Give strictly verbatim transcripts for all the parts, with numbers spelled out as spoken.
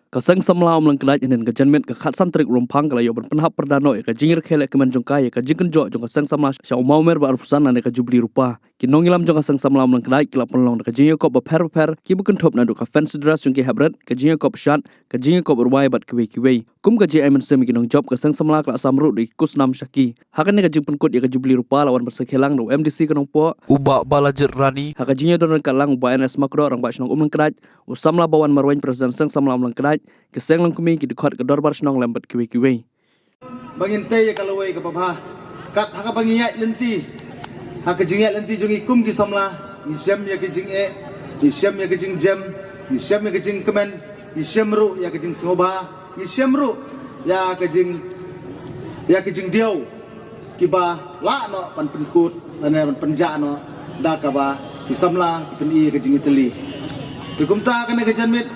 Ka Seng Samla Umlang Kdait hynnin ka janmiet ka khatsan tarik Rymphang ka la ïoh ban pynhap pyrda noh ïa ka jingrakhe lehkmen jong ka ïa ka jingkynjoh jong ka Seng Samla sha u Mawmer Bah Arphew San lane ka Jubili Rupa. Ki nongïalam jong ka Seng Samla Umlang Kdait ki la pynlong da ka jingïakop bapher bapher kiba kynthup naduh ka fancy dress jong ki heprit, ka jingïakop shad, ka jingïakop rwai bad kiwei kiwei. Kum ka jingai mynsiem ïa ki nongjop, ka Seng Samla ka la sam ruh da ki khusnam sha ki. Ha kane ka jingpynkut ïa ka Jubili Rupa la wan ban sakhi lang da u M D C ka Nongpoh, u Bah Balajied Rani, ha ka jingïadon ryngkat lang u Bah N S Makdoh, Rangbah Shnong Umlang Kdait, u Samla Bawan Marwein, President Seng Samla Umlang Kdait, ki Seng Longkmie, ki dkhot ka Dorbar Shnong lem bad kiwei kiwei. Ba ngin tei ïa ka lawei kaba bha kat ha kaba ngi ïaid lynti. Ha ka jingïaid lynti jong ngi kum ki samla, ngi shem ïa ka jingeh, ngi shem ïa ka jingjem, ngi shem ïa ka jingkmen, ngi shem ruh ïa ka jingsngewbha, ngi shem ruh ïa ka jing ïa ka jingdiaw kiba lah noh ban pynkut lane ban pynjah noh da kaba ki samla ki pyni ïa ka jingïatylli. Te kumta kane ka janmiet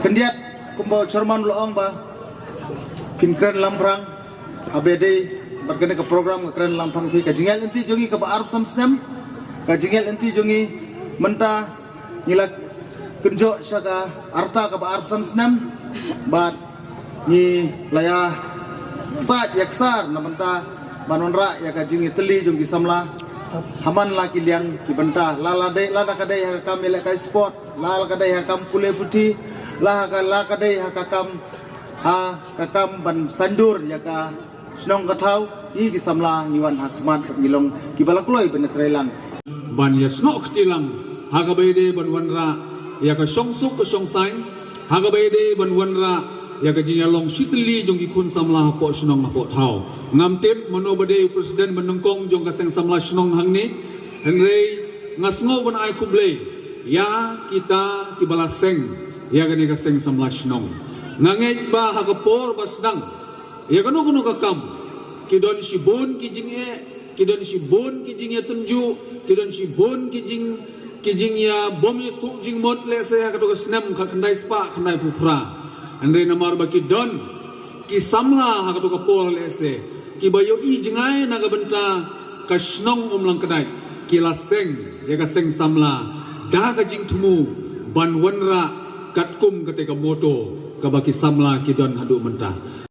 khyndiat kumba u chairman u la ong ba phin kren lamphrang, haba ïadei bad kane ka program ka kren lamphrang phi. Ka jingïaid lynti jong ngi kaba arphew san snem, ka jingïaid lynti jong ngi mynta ngi la kynjoh sha ka arta kaba arphew san snem bad ngi la ïa ksaid ïa ksar na bynta ban wanrah ïa ka jingïatylli jong ki samla ha man la ki liang ki bynta, la la dei, la da ka dei ha ka kam ïalehkai sport, la la ka dei ha ka kam pule puthi, la ha ka, la ka dei ha ka kam, ha ka kam ban saindur ïa ka shnong ka thaw. Ngi ki samla ngi wan ha khmat bad ngi long kiba la kloi ban ïatreilang, ban ïasnoh kti lang ha kaba ïadei ban wanrah ïa ka shongsuk ka shongsaiñ, ha kaba ïadei ban wanrah ïa ka jingïalong shitylli jong ki khun samla hapoh shnong hapoh thaw. Ngam tip mano ba dei u president ba nyngkong jong ka Seng Samla Shnong hangne, hynrei nga sngew ban ai khublei ïa kita kiba la seng ïa kane ka Seng Samla Shnong. Nga ngeit ba ha ka por ba sdang ïa kano kano ka kam, ki don shibun ki jingeh, ki don shibun ki jingïatynjuh, ki don shibun ki jing, ki jingïabym ïathuh jingmut lehse ha kato ka snem khatkhyndai spah khyndaiphew phra. Hynrei namar ba ki don ki samla ha kato ka por lehse kiba ïohi jngai na ka bynta ka shnong Umlang Kdait, ki la seng ïa ka Seng Samla da ka jingthmu ban wanrah katkum kata ka motto kaba ki samla ki don haduh mynta.